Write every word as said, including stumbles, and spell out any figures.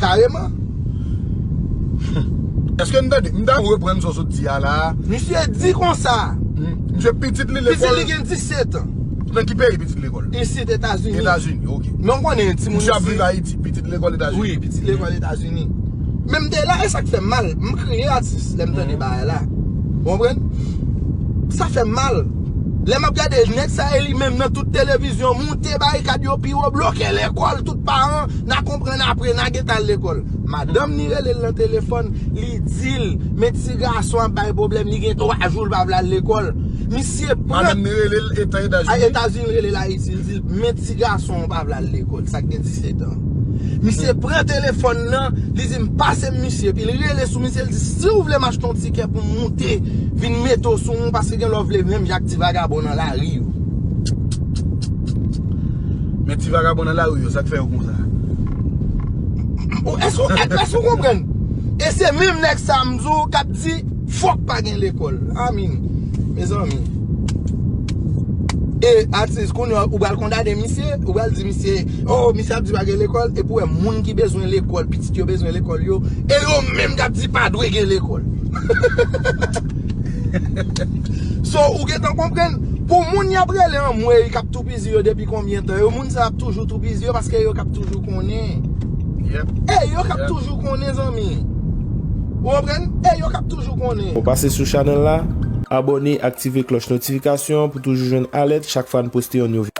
kareman. Èske n tande? M ta reprann sa w sot di a la. Misye di konsa. Hmm. Misye pitit li Pitit lekòl. Li gen disèt an. Nan ki peyi pitit lekòl? Isit Etazini. Etazini, ok. Men w konnen timoun Misye ap isit. Viv Ayiti, pitit lekòl Etazini. Wi, pitit lekòl Etazini. Men m te la, e sa k fè m mal. M kriye atis lè m tande bagay la. Ou konprann? Sa fè m mal. Lè m ap gade nèg sa e li menm nan tout televizyon, moute barikad yo pi wo, bloke lekòl, tout paran, n a konprann apre, n a gentan al lekòl. Madanm ni rele l nan telefòn, li di l, men ti gason ap bay pwoblèm, li gen twa jou l pa vle al lekòl. Misye pran Madanm ni rele l etan A Etazini. Etazini rele l Ayiti, li di l, men ti gason w pa vle al lekòl, sa k gen disèt an. Misye pran telefòn nan, li di m pase m misye, epi li rele sou misye, li di si w vle m achte yon tikè pou m moute, vin mete w sou mwen, paske gen lè w vle menm jan ak ti vagabon nan lari yo. Men ti vagabon nan lari yo, sa k fè yo konsa? Ou- Èske w- èske w konprann? E se menm nèg sa m di w k ap di fòk pa gen lekòl. Amin. Mezanmi. E atis, kounye a, ou pral kondane misye, ou pral di misye, oh, misye ap di pa gen lekòl, epi w wè moun ki bezwen lekòl, pitit yo bezwen lekòl yo, e yo menm k ap di pa dwe gen lekòl. So, ou gentan konprann? Pou moun y ap rele anmwey k ap toupizi yo depi konbyen tan, yo moun sa ap toujou toupizi yo paske yo k ap toujou konnen. Yep. E yo k ap toujou konnen, zanmi. Ou konprann? E yo k ap toujou konnen. Ou pase sou chanèl la, abòne, aktive klòch notifikasyon pou toujou jwenn alèt chak fwa n poste yon nouvo